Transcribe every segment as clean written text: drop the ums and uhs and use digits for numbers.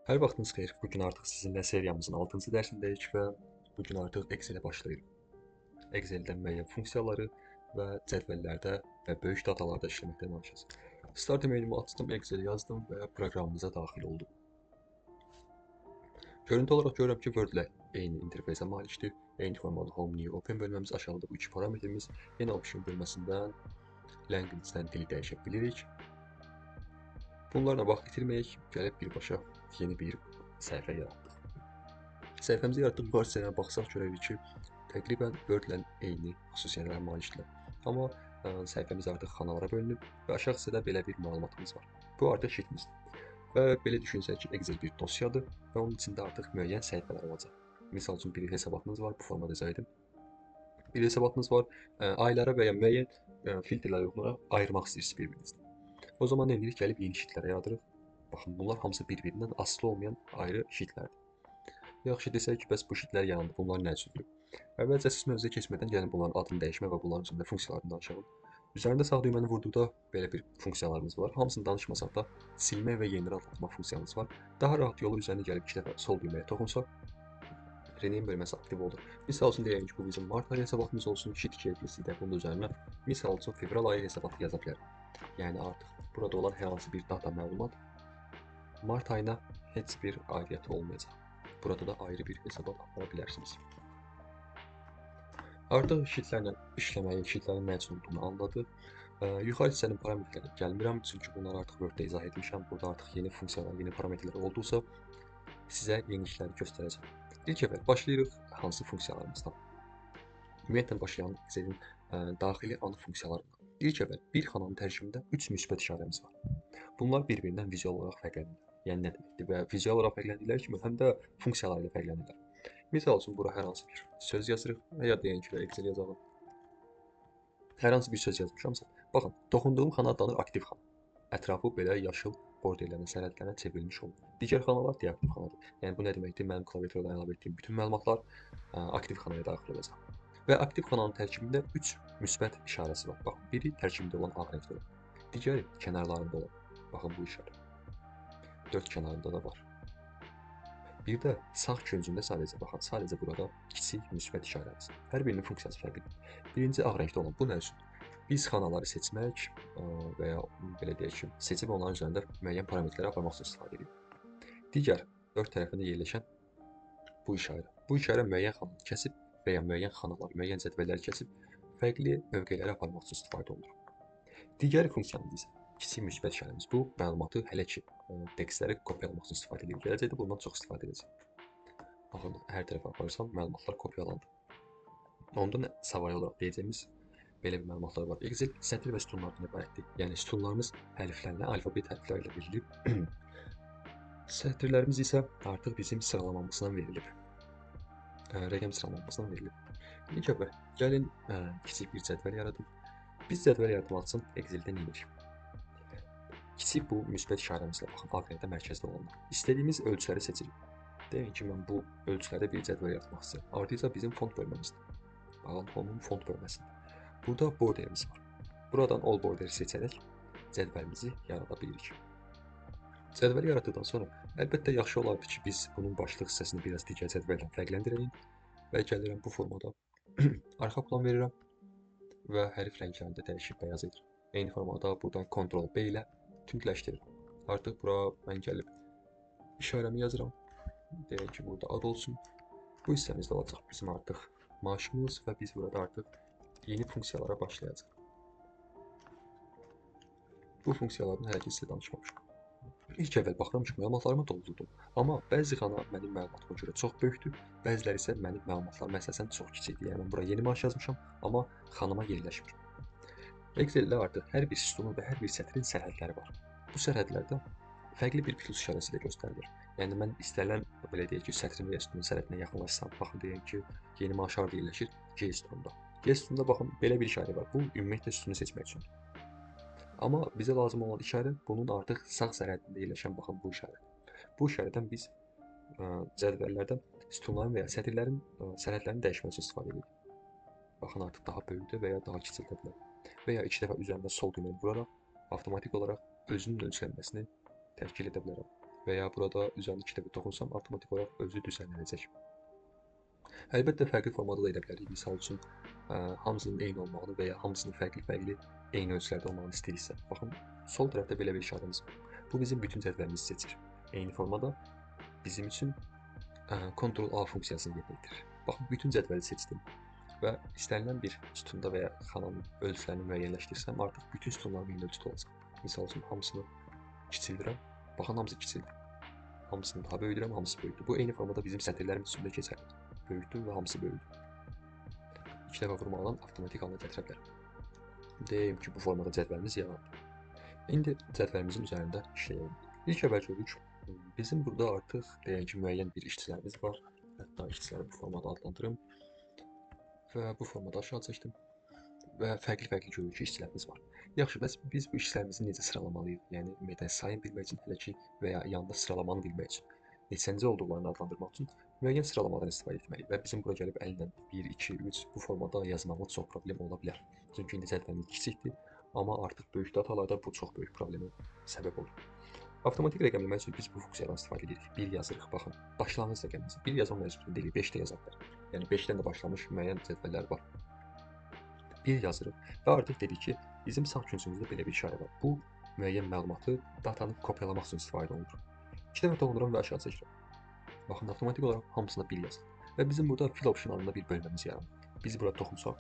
Hər vaxtınız xeyir. Bu gün artıq sizinlə seriyamızın 6-cı dərsindəyik və bu gün artıq Excel-ə başlayırıq. Excel-də müəyyən funksiyaları və cədvəllərdə və böyük datalarda işləməkdən danışacağıq. Start emailimi açdım, Excel yazdım və proqramımıza daxil oldum. Görüntü olaraq görürəm ki, Word ilə eyni interfeysə malikdir. Eyni formada Home, New, Open bölməmiz, aşağıda bu iki parametrimiz. Yeni Option bölməsindən Language-dən dili dəyişə bilirik. Bunlarla vaxt itirməyək, gəlib birbaşa yeni bir səhifə yaratdıq. Səhifəmizi yaratdıq, yuxarı hissəyə baxsaq görərik ki, təqribən Word ilə eyni xüsusiyyətlərə malikdirlər. Amma səhifəmiz artıq xanalara bölünüb və aşağı hissədə belə bir məlumatımız var. Bu artıq sheetimizdir. Və belə düşünsək ki, Excel bir dosyadır və onun içində artıq müəyyən səhifələr olacaq. Misal üçün bir hesabatınız var, bu formada izah edim. Bir hesabatınız var, aylara və ya müəyyən filtrlərə uyğun olaraq ayırmaq istəyirsiniz bir-birinizdən. O zaman nə edirik? Gəlib yeni sheetlərə yaradırıq. Baxın, bunlar hamısı bir-birindən asılı olmayan ayrı sheetlərdir. Yaxşı, desək ki, bəs bu sheetlər yandı, bunlar nə üçündür? Əvvəlcə əsas mövzuya keçmədən gəlin bunların adını dəyişmək və bunların üzərində funksiyalarını danışalım. Üzərində sağ düyməni vurduqda belə bir funksiyalarımız var. Hamısını danışmasaq da silmək və yenidən adlatma funksiyamız var. Daha rahat yolu üzərində gəlib iki dəfə sol düyməyə toxunsaq, rename bölməsi aktiv olur. Misal üçün deyək ki, bu bizim mart ayı hesabatımız olsun, sheet 2-yə keçsək də bunun üzərinə misal üçün fevral ayı hesabatı yaza bilərəm. Yəni artıq burada olan hər hansı bir data məlumat mart ayına heç bir aidiyyəti olmayacaq. Burada da ayrı bir hesabat apara bilərsiniz. Artıq sheetlərlə işləməyi, sheetlərin nə üçün olduğunu anladıq. Yuxarı hissənin parametrlərinə gəlmirəm, çünki bunları artıq Word-də izah etmişəm. Burada artıq yeni funksiyalar, yeni parametrlər olduqsa sizə yeni işləri göstərəcəm. İlk əvvəl başlayırıq hansı funksiyalarımızdan. Ümumiyyətlə başlayan Excelin daxili ana funksiyalarından. İlk əvvəl bir xananın tərkibində 3 müsbət işarəmiz var. Bunlar bir-birindən vizual olaraq fərqlənirlər. Yəni nə deməkdir? Və vizual olaraq fərqləndikləri kimi həm də funksiyalar ilə fərqlənirlər. Misal üçün bura hər hansı bir söz yazırıq və ya deyək ki, Excel yazalım. Hər hansı bir söz yazmışamsa, baxın, toxunduğum xana adlanır aktiv xana. Ətrafı belə yaşıl borderlərlə, sərhədlərlə çevrilmiş olur. Digər xanalar deaktiv xanadır. Yəni bu nə deməkdir? Mənim klaviaturadan əlavə etdiyim bütün məlumatlar aktiv xanaya daxil olacaq. Və aktiv xananın tərkibində 3 müsbət işarəsi var. Baxın, biri tərkibində olan ağ rəngdə olan, digəri kənarlarında olan. Baxın bu işarə. 4 kənarında da var. Bir də sağ küncündə sadəcə, baxın, sadəcə burada kiçik müsbət işarəmiz. Hər birinin funksiyası fərqlidir. Birinci ağ rəngdə olan bu nə üçün? Biz xanaları seçmək və ya belə deyək ki, seçib onların üzərində müəyyən parametrləri aparmaq üçün istifadə edirik. Digər 4 tərəfində yerləşən bu işarə. Bu işarə müəyyən xananı kəsib və ya müəyyən xanalar, müəyyən cədvəlləri kəsib fərqli mövqeləri aparmaq üçün istifadə olunur. Digər funksiyamız isə kiçik müsbət işarəmiz. Bu məlumatı hələ ki tekstləri kopyalamaq üçün istifadə edirik. Gələcəkdə bundan çox istifadə edəcəyik. Baxın, hər tərəfə aparırsam məlumatlar kopyalandı. Ondan savayı olaraq deyəcəyimiz belə bir məlumatlar var. Excel sətir və sütunlardan ibarətdir. Yəni sütunlarımız hərflərlə, alfabet hərfləri ilə verilib. Sətirlərimiz isə artıq bizim sıralamamızdan verilib. Rəqəm sıralamamızdan verilib. İlk əvvəl gəlin kiçik bir cədvəl yaradım. Biz cədvəl yaratmaq üçün Exceldə nə edirik? Kiçik bu müsbət işarəmizlə, baxın, ağ rəngdə mərkəzdə olanlar. İstədiyimiz ölçüləri seçirik. Deyək ki, mən bu ölçülərdə bir cədvəl yaratmaq istəyirəm. Artıq bizim font bölməmizdir. Baxın, Home-un font bölməsidir. Burada borderimiz var. Buradan All Border-i seçərək cədvəlimizi yarada bilirik. Cədvəli yaratdıqdan sonra əlbəttə yaxşı olardı ki, biz bunun başlıq hissəsini biraz digər cədvəldən fərqləndirəyik və gəlirəm bu formada arxa plan verirəm və hərf rənglərini də dəyişib bəyaz edirəm. Eyni formada buradan Ctrl B ilə tündləşdirirəm. Artıq bura mən gəlib işarəmi yazıram. Deyək ki, burada ad olsun. Bu hissəmizdə olacaq bizim artıq maaşımız və biz burada artıq yeni funksiyalara başlayacaq. Bu funksiyalardan hələ ki sizə danışmamışam. İlk əvvəl baxıram ki, məlumatlarımı doldurdum. Amma bəzi xana mənim məlumatıma görə çox böyükdür, bəziləri isə mənim məlumatlarıma əsasən çox kiçikdir. Yəni mən bura yeni maaş yazmışam, amma xanama yerləşmir. Exceldə artıq hər bir sütunun və hər bir sətrin sərhədləri var. Bu sərhədlərdə fərqli bir plus işarəsi ilə göstərilir. Yəni mən istənilən, belə deyək ki, sətrin və ya sütunun sərhədinə yaxınlaşsam, baxın deyək ki, yeni maaş harda yerləşir? G sütununda. G sütununda baxın belə bir işarə var. Bu ümumiyyətlə sütunu seçmək üçündür. Amma bizə lazım olan işarə bunun artıq sağ sərhədində yerləşən baxın bu işarə. Bu işarədən biz cədvəllərdə sütunların və ya sətirlərin sərhədlərinin dəyişməsi üçün istifadə edirik. Baxın artıq daha böyükdür və ya daha kiçildə bilər. Və ya iki dəfə üzərində sol düyməni vuraraq avtomatik olaraq özünün ölçülənməsini təşkil edə bilərəm. Və ya burada üzərində 2 dəfə toxunsam, avtomatik olaraq özü düzənlənəcək. Əlbəttə, fərqli formada da edə bilərik. Misal üçün, hamısının eyni olmağını və ya hamısının fərqli-fərqli eyni ölçülərdə olmağını istəyiriksə. Baxın, sol tərəfdə belə bir işarəmiz var. Bu, bizim bütün cədvəlimizi seçir. Eyni formada bizim üçün Ctrl A funksiyasını yerinə yetirir. Baxın, bütün cədvəli seçdim və istənilən bir sütunda və ya xananın ölçülərini müəyyənləşdirsəm, artıq bütün sütunlarım eyni ölçüdə olacaq. Misal üçün, hamısını kiçildirəm. Baxın, hamısı kiçildi. Hamısını daha böyüdürəm, hamısı böyüdü. Bu, eyni formada bizim sətirlərimiz üçün də keçərlidir. Böyütdüm və hamısı böyüdü. 2 dəfə vurmaqla avtomatik halına gətirə bilərəm. Deyim ki, bu formada cədvəlimiz yarandı. İndi cədvəlimizin üzərində işləyəlim. İlk əvvəl görürük, bizim burada artıq deyək ki, müəyyən bir işçilərimiz var. Hətta işçiləri bu formada adlandırım. Və bu formada aşağı çəkdim. Və fərqli-fərqli görürük ki, işçilərimiz var. Yaxşı, bəs biz bu işçilərimizi necə sıralamalıyıq? Yəni, ümumiyyətlə, sayını bilmək üçün hələ ki və ya yanında sıralamanı bilmək üçün, neçənci olduqlarını adlandırmaq üçün müəyyən sıralamadan istifadə etməliyik. Və bizim bura gəlib əllə 1, 2, 3 bu formada yazmamız çox problem ola bilər. Çünki indi cədvəlimiz kiçikdir, amma artıq böyük datalarda bu çox böyük problemə səbəb olur. Avtomatik rəqəmləmək üçün biz bu funksiyadan istifadə edirik. 1 yazırıq, baxın, başlanğıc rəqəmimizi. 1 yazma məcburi deyilik, 5 də yaza bilər. Yəni, 5-dən də başlamış müəyyən cədvəllər var. 1 yazırıq və artıq dedik ki, bizim sağ küncümüzdə belə bir işarə var. Bu, müəyyən məlumatı, datanı kopyalamaq üçün istifadə olunur. 2 dəfə toxunuram və aşağı çəkirəm. Baxın, avtomatik olaraq hamısına 1 yazılır. Və bizim burada fill option adında bir bölməmiz yaranır. Biz bura toxunsaq,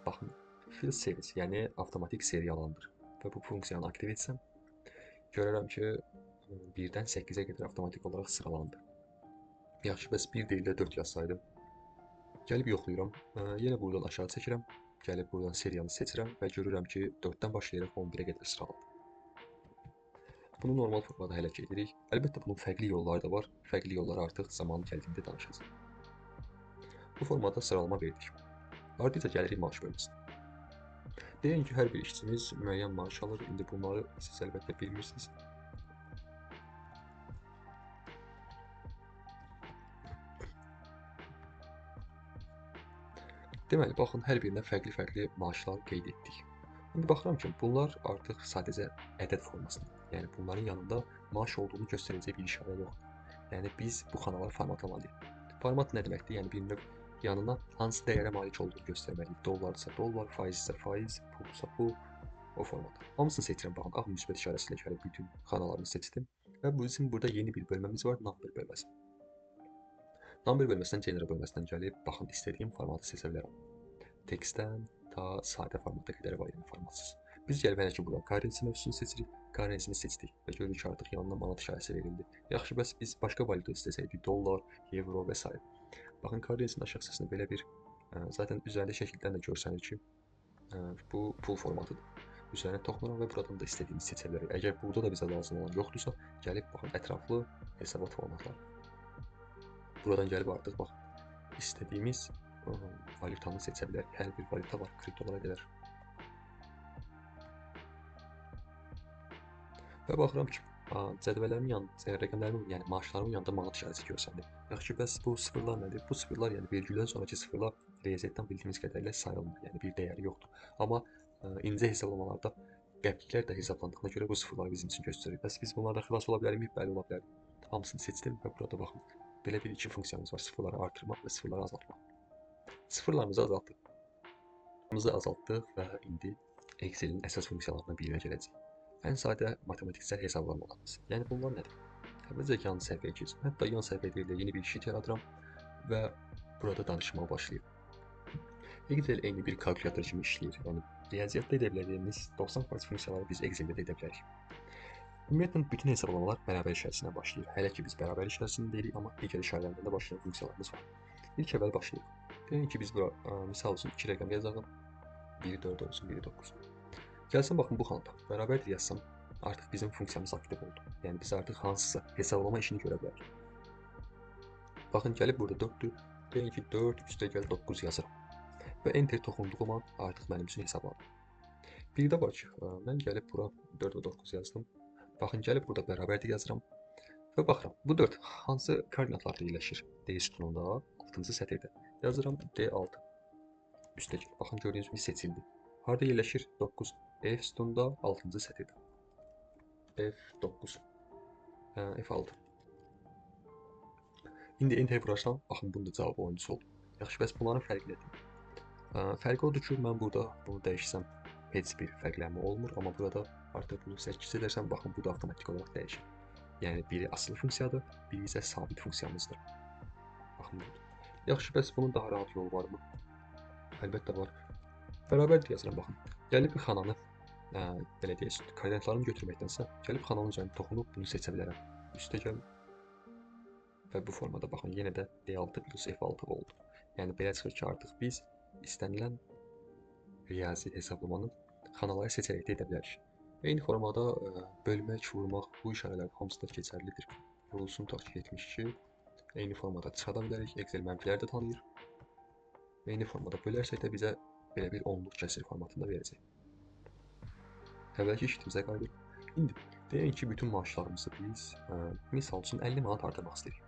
baxın, fill series, yəni avtomatik seriyalandır. Və bu funksiyanı aktiv etsəm, görərəm ki, 1-dən 8-ə qədər avtomatik olaraq sıralandı. Yaxşı, bəs 1 deyil də 4 yazsaydım. Gəlib yoxlayıram, yenə buradan aşağı çəkirəm. Gəlib buradan seriyanı seçirəm və görürəm ki, 4-dən başlayaraq 11-ə qədər sıralandı. Bunu normal formada hələ ki edirik. Əlbəttə, bunun fərqli yolları da var. Fərqli yolları artıq zamanı gəldiyində danışacağıq. Bu formada sıralama verdik. Ardınca gəlirik maaş bölməsinə. Deyək ki, hər bir işçimiz müəyyən maaş alır. İndi bunları siz əlbəttə bilmirsiniz. Deməli, baxın, hər birinə fərqli-fərqli maaşlar qeyd etdik. İndi baxıram ki, bunlar artıq sadəcə ədəd formasında. Yəni, bunların yanında maaş olduğunu göstərəcək bir işarə yoxdur. Yəni, biz bu xanaları formatlamalıyıq. Format nə deməkdir? Yəni, bir növ yanına hansı dəyərə malik olduğunu göstərməliyik. Dollarsa dollar, faizsə faiz, pulsa pul, o formata. Hamısını seçirəm, baxın, ağ müsbət işarəsi ilə gəlib bütün xanalarını seçdim. Və bizim burada yeni bir bölməmiz var, number bölməsi. Number bölməsindən, general bölməsindən gəlib, baxın, istədiyim formatı seçə bilərəm. Tekstdən ta sadə formata qədər var, yəni formatsız. Biz gəlib hələ ki, buradan currency mövzusunu seçirik. Currency-ni seçdik və görürük ki, artıq yanına manat işarəsi verildi. Yaxşı, bəs biz başqa valyuta istəsəydik, dollar, euro və s. Baxın, currency-nin aşağı hissəsində belə bir, zaten üzərində şəkildən də görsənir ki, bu pul formatıdır. Üzərinə toxunuram və buradan da istədiyimizi seçə bilərik. Əgər burada da bizə lazım olan yoxdursa, gəlib, baxın, ətraflı hesabat formatları. Buradan gəlib artıq, bax, istədiyimiz valyutanı seçə bilərik. Hər bir valyuta var, kriptolara qədər. Və baxıram ki, cədvələrimin yanında, rəqəmlərimin, yəni maaşlarımın yanında manat işarəsi görsəndi. Yaxşı, bəs bu sıfırlar nədir? Bu sıfırlar, yəni vergüldən sonraki sıfırlar riyaziyyatdan bildiyimiz qədərlə sayılmır, yəni bir dəyəri yoxdur. Amma incə hesablamalarda qəpiklər də hesablandığına görə bu sıfırları bizim üçün göstərir. Bəs biz bunlardan xilas ola bilərikmi? Bəli, ola bilərik. Hamısını seçdim və burada baxın. Belə bir iki funksiyamız var, sıfırları artırmaq və sıfırları azaltmaq. Sıfırlarımızı azaltdıq. Sıfırlarımızı azaltdıq və indi Excel'in əsas funksiyalarından birinə gələcəyik. Ən sadə matematiksel hesablamalarımız. Yəni bunlar nədir? Əvvəlcə yan səhifəyə keçim. Hətta yan səhifəyə deyil də yeni bir sheet yaradıram və burada danışmağa başlayıram. Excel eyni bir kalkulyator kimi işləyir. Yəni riyaziyyatda edə biləcəyimiz 90% funksiyaları biz Excel'də də edə bilərik. Ümumiyyətlə, bütün hesablamalar bərabər işarəsindən başlayır. Hələ ki, biz bərabər işarəsini deyirik, amma digər işarələrdən də başlayan funksiyalarımız var. İlk əvvəl başlayırıq. Deyək ki, biz bura, misal üçün 2 rəqəm yazalım. Biri 4 olsun, biri 9. Gəlsin, baxın, bu xanada bərabərdir yazsam, artıq bizim funksiyamız aktiv oldu. Yəni, biz artıq hansısa hesablama işini görə bilərik. Baxın, gəlib burada 4-dür. Deyək ki, 4 üstə gəl 9 yazıram. Və enter toxunduğum an artıq mənim üçün hesablanır. Bir də var ki, mən gəlib bura 4 və 9 yazdım. Baxın, gəlib burada bərabərdir yazıram və baxıram, bu 4 hansı koordinatlarda yerləşir? D sütununda, 6-cı sətirdə. Yazıram D6. Üstə gəl. Baxın, gördüyünüz kimi seçildi. Harada yerləşir? 9. F sütununda, 6-cı sətirdə. F9. F6. İndi enter vurarsam, baxın bunun da cavabı 13 oldu. Yaxşı, bəs bunların fərqi nədir? Fərqi odur ki, mən burada bunu dəyişsəm heç bir fərqlənmə olmur, amma burada artıq bunu 8 edərsəm, baxın bu da avtomatik olaraq dəyişir. Yəni biri asılı funksiyadır, biri isə sabit funksiyamızdır. Baxın burada. Yaxşı, bəs bunun daha rahat yolu varmı? Əlbəttə var. Bərabərdir yazıram, baxın. Gəlib xananı, belə deyək, koordinatlarımı götürməkdənsə, gəlib xananın üzərində toxunub bunu seçə bilərəm. Üstə gəl və bu formada baxın, yenə də D6 plus F6 oldu. Yəni belə çıxır ki, artıq biz istənilən riyazi hesablamanı xanaları seçərək də edə bilərik. Eyni formada bölmək, vurmaq, bu işarələr hamısı da keçərlidir. Vurulsun tutaq ki, 72. Eyni formada çıxada bilərik, Excel mənfiləri də tanıyır. Eyni formada bölərsək də bizə belə bir onluq kəsir formatında verəcək. Əvvəlki işimizə qayıdırıq. İndi deyək ki, bütün maaşlarımızı biz misal üçün 50 manat artırmaq istəyirik.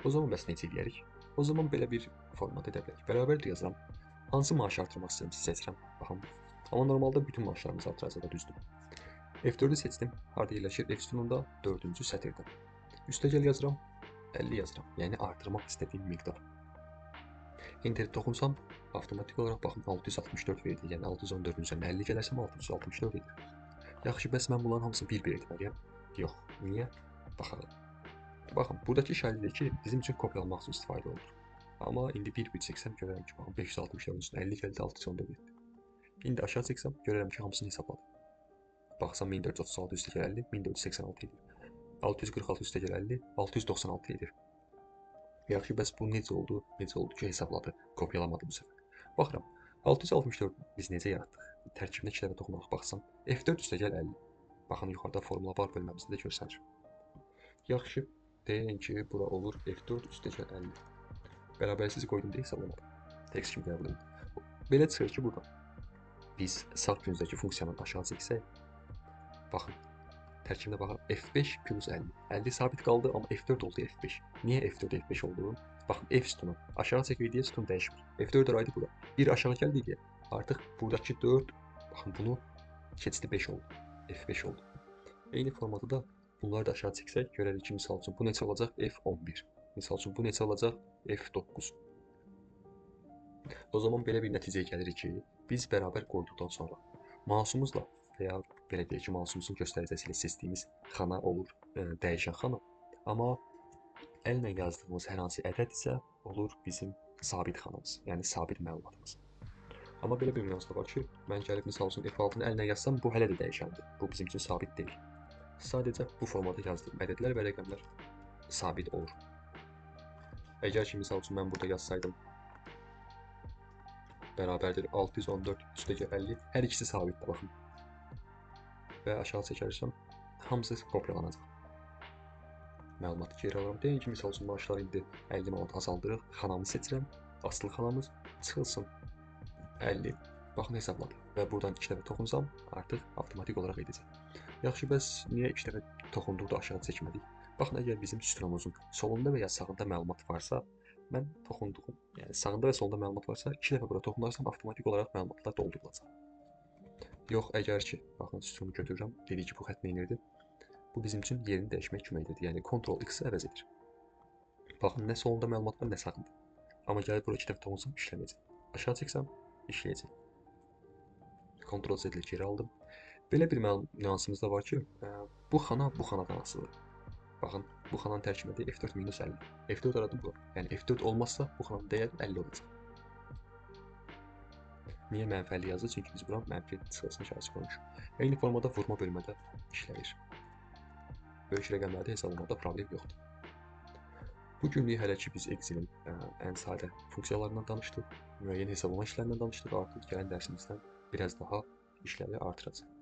O zaman bəs necə eləyərik? O zaman belə bir format edə bilərik. Bərabərdir yazıram. Hansı maaşı artırmaq istəyirəm, seçirəm. Baxın. Amma normalda bütün maaşlarımızı artıracaq da düzdür. F4-ü seçdim. Harda yerləşir? F sütununda 4-cü sətirdə. Üstəgəl yazıram, 50 yazıram. Yəni artırmaq istədiyim miqdar. Enter toxunsam, avtomatik olaraq baxın 664 verdi. Yəni 614-ün üzərinə 50 gələrsəm 664 edir. Yaxşı, bəs mən bunların hamısını bir-bir etməliyəm? Yox. Niyə? Baxalım. Baxın, buradakı işarədir ki, bizim üçün kopyalamaq üçün istifadə olunur. Amma indi bir-bir çəksəm görərəm ki, baxın 564-ün üstünə 50 gəldi, 614 etdi. İndi aşağı çəksəm görərəm ki, hamısını hesabladım. Baxsam 1436 üstəgəl 50, 1486 edir. 646 üstəgəl 50, 696 edir. Yaxşı, bəs bu necə oldu? Necə oldu ki, hesabladı, kopyalamadı bu səfər. Baxıram, 664 biz necə yaratdıq? Tərkibinə 2 dəfə toxunaraq baxsam, F4 üstəgəl 50. Baxın, yuxarıda formula var bölməmizdə də göstərir. Yaxşı, deyək ki, bura olur F4 üstəgəl 50. Bərabərsiz qoydum deyə hesablamadım. Tekst kimi qəbul edin. Belə çıxır ki, burada biz sağ küncdəki funksiyanı aşağı çəksək, baxın, tərkibinə baxıram, F5 plus 50. 50 sabit qaldı, amma F4 oldu F5. Niyə F4 F5 oldu? Baxın, F sütunu aşağı çəkirik deyə sütun dəyişmir. F4 araydı bura. 1 aşağı gəldi deyə artıq buradakı 4, baxın, bunu keçdi 5 oldu. F5 oldu. Eyni formada da bunları da aşağı çəksək, görərik ki, misal üçün bu neçə olacaq? F11. Misal üçün bu neçə olacaq? F9. O zaman belə bir nəticəyə gəlirik ki, biz bərabər qoyduqdan sonra mouse'umuzla və ya belə deyək ki, mouse'umuzun göstəricəsi ilə seçdiyimiz xana olur, dəyişən xana. Amma əllə yazdığımız hər hansı ədəd isə olur bizim sabit xanamız, yəni sabit məlumatımız. Amma belə bir nüans da var ki, mən gəlib misal üçün F6-nı əllə yazsam, bu hələ də dəyişəndir. Bu bizim üçün sabit deyil. Sadəcə bu formada yazdığım ədədlər və rəqəmlər sabit olur. Əgər ki, misal üçün mən burada yazsaydım bərabərdir 614 üstəgəl 50, hər ikisi sabitdir, baxın. Və aşağı çəkərsəm, hamısı kopyalanacaq. Məlumatı geri alıram. Deyək ki, misal üçün maaşları indi 50 manat azaldırıq, xanamı seçirəm, asılı xanamız çıxılsın 50. Baxın, hesabladı. Və buradan 2 dəfə toxunsam, artıq avtomatik olaraq edəcək. Yaxşı, bəs niyə 2 dəfə toxunduq da aşağı çəkmədik? Baxın, əgər bizim sütunumuzun solunda və ya sağında məlumat varsa, mən toxunduğum, yəni sağında və solunda məlumat varsa, 2 dəfə bura toxunarsam, avtomatik olaraq məlumatlar doldurulacaq. Yox, əgər ki, baxın, sütunu götürürəm, dedik ki, bu xətt nə edirdi? Bu bizim üçün yerini dəyişmək kömək edir, yəni Ctrl X-i əvəz edir. Baxın, nə solunda məlumat var, nə sağında. Amma gəlib bura 2 dəfə toxunsam, işləməyəcək. Aşağı çəksəm, işləyəcək. Ctrl Z ilə geri aldım. Belə bir nüansımız da var ki, bu xana bu xanadan asılıdır. Baxın, bu xananın tərkibəti F4 minus 50. F4 aradım bu. Yəni F4 olmazsa bu xananın dəyəri 50 olacaq. Niyə mənfi 50 yazdı? Çünki biz bura mənfi çıxılsın işarəsi qoymuşuq. Eyni formada vurma bölmədə işləyir. Böyük rəqəmlərdə hesablamada problem yoxdur. Bu günlük hələ ki biz Excelin ən sadə funksiyalarından danışdıq, müəyyən hesablama işlərindən danışdıq. Artıq gələn dərsimizdən biraz daha işləri artıracaq.